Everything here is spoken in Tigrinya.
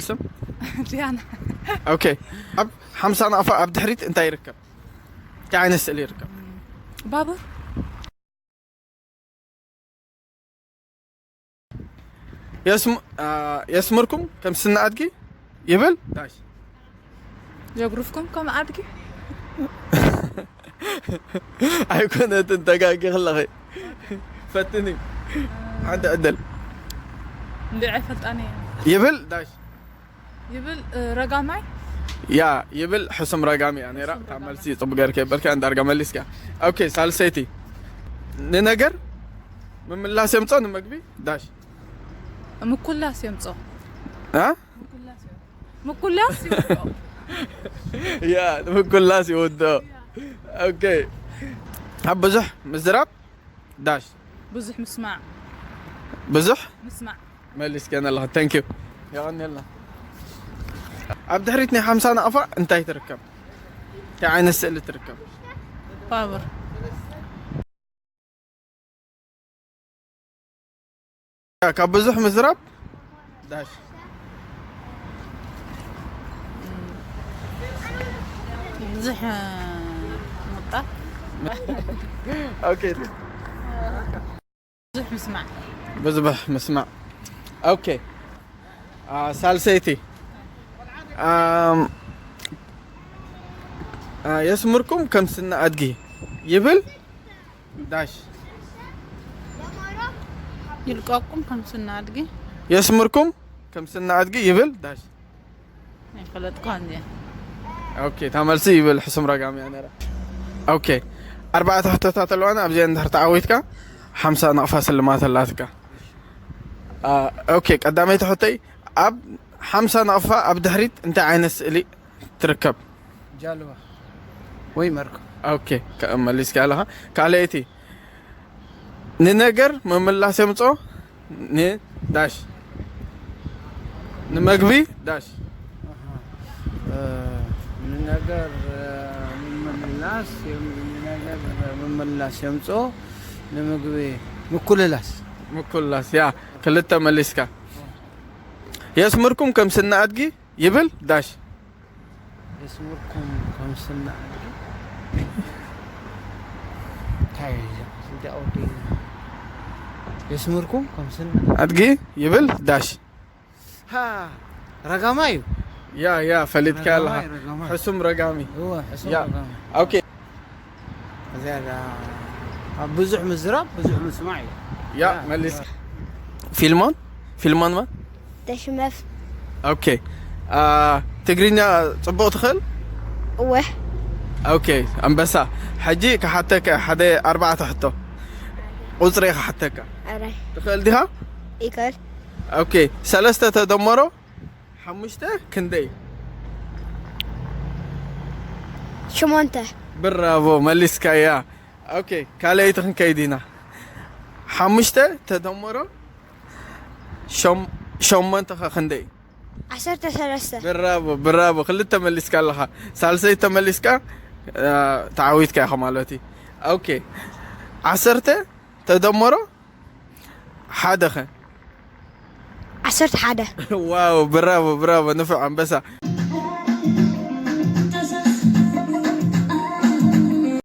ስም? ዲያና። ኦኬ። ኣብ ሓምሳ ናቕፋ ኣብ ድሕሪት እንታይ ይርከብ? እንታይ ዓይነት ስእሊ ይርከብ? ባቡር። የስም-፣ አ፣ የስምርኩም ከም ስና ኣድጊ ይብል ዳሽ። የጉርፍኩም ከም ኣድጊ። ኣይኮነትን፣ ተጋጊ ክለኸ። ፈትኒ። ሓንቲ ዕድል። እንዲ ኣይፈልጣን እየ። ይብል ዳሽ። ይብል፣ እ፣ ረጋማይ። ያ፣ ይብል ሕሱም ረጋሚ እያ ነይራ። እታ መልሲ ጽቡቅ ገይርካ የበልካ፣ እንዳርጋ መሊስካ። ኦኬ፣ ሳልሰይቲ። ንነገር ምምላስ የምጾ፣ ንመግቢ ዳሽ። ምኩላስ የምጾ። አ? ምኩላስ ይወ-፣ ምኩላስ ይወ-፣ ያ፣ ምኩላስ ይወዶ። ኦኬ። ኣብ ብዙሕ ምዝራብ ዳሽ። ብዙሕ ምስማዕ። ብዙሕ ምስማዕ። መሊስከን ኣለኻ። Thank you። የቐንየልና። ኣብ ድሕሪት ናይ ሓምሳ ናቕፋ እንታይ ትርከብ? እንታይ ዓይነት ስእሊ ትርከብ? ባቡር። ካብ ብዙሕ ምዝራብ ዳሽ። ብዙሕ፣ እ፣ ምጣፍ። ኦኬ። ብዙሕ ምስማዕ። ብዙሕ ምስማዕ። ኦኬ። አ፣ ሳልሰይቲ። ኣም፣ አ፣ የስምርኩም ከም ስና ኣድጊ ይብል ዳሽ። ይልቀቁም ከም ስና ኣድጊ። የስምርኩም ከም ስና ኣድጊ ይብል ዳሽ። ኣይፈለጥኳን እየ። ኦኬ፣ እታ መልሲ ይብል ሕሱም ረጋሚ እያ ነይራ። ኦኬ፣ ኣርባዕተ ሕቶታት ኣለዋና። ኣብዚኣ እንድሕር ተዓዊትካ ሓምሳ ናቕፋ ስልማት ኣላትካ። አ፣ ኦኬ፣ ቀዳመይቲ ሕቶይ፣ ኣብ ሓምሳ ናቕፋ ኣብ ድሕሪት እንታይ ዓይነት ስእሊ ትርከብ? ጃልባ ወይ መርከብ። ኦኬ፣ ከ-፣ መሊስካ ኣለኻ። ካልኣይቲ፣ ንነገር ምምላስ የምጾ ንዳሽ። ንመግቢ ዳሽ። ኣሃ። እ፣ ንነገር፣ እ፣ ምምላስ የም-፣ ንነገር ምምላስ የምጾ ንምግቢ ምኩልላስ። ምኩልላስ፣ ያ፣ ክልተ መሊስካ። የስምርኩም ከም ስና ኣድጊ ይብል ዳሽ። የስምርኩም ከም ስና ኣድጊ። እንታይ እዩ እዚ? እንታይ ኣውዲ? የስምርኩም ከም ስና ኣድጊ ይብል ዳሽ። ሃ፣ ረጋማ እዩ። ያ፣ ያ፣ ፈሊጥካ ረጋማ ኣለኻ። እዩ፣ ረጋማ። ሕሱም ረጋሚ። እወ፣ ሕሱም ያ። ረጋሚ። ኦኬ። እዚኣ ዳ-፣ ኣብ ብዙሕ ምዝራብ፣ ብዙሕ ምስማዕ እዩ። ያ፣ ያ። መሊስ። ፊልሞን? ፊልሞን ማን? ተሽመፍ። ኦኬ። አ፣ ትግርኛ ጽቡቕ ትኽእል? እወ። ኦኬ፣ ኣንበሳ። ሕጂ ክሓተካ ሓደ ኣርባዕተ ሕቶ። ቁጽሪ ክሓተካ። ኣራይ። ትኽእል ዲኻ? ይክእል። ኦኬ፣ ሰለስተ ተደመሮ ሓሙሽተ ክንደይ? ሽሞንተ። ብራቮ፣ መሊስካያ። ኦኬ፣ ካልኣይቲ ክንከይድ ኢና። ሓሙሽተ ተደመሮ ሸም-፣ ሸሞንተ ኸ ክንደይ? ዓሰርተ ሰለስተ። ብራቮ፣ ብራቮ፣ ክልተ መሊስካ ኣለኻ። ሳልሰይቲ ተመሊስካ፣ እ፣ ተዓዊትካ ኢኻ ማለት እዩ። ኦኬ፣ ዓሰርተ ተደመሮ ሓደ ኸ? ዓሰርተ ሓደ። ዋው፣ ብራቮ፣ ብራቮ፣ ንፉዕ ኣንበሳ።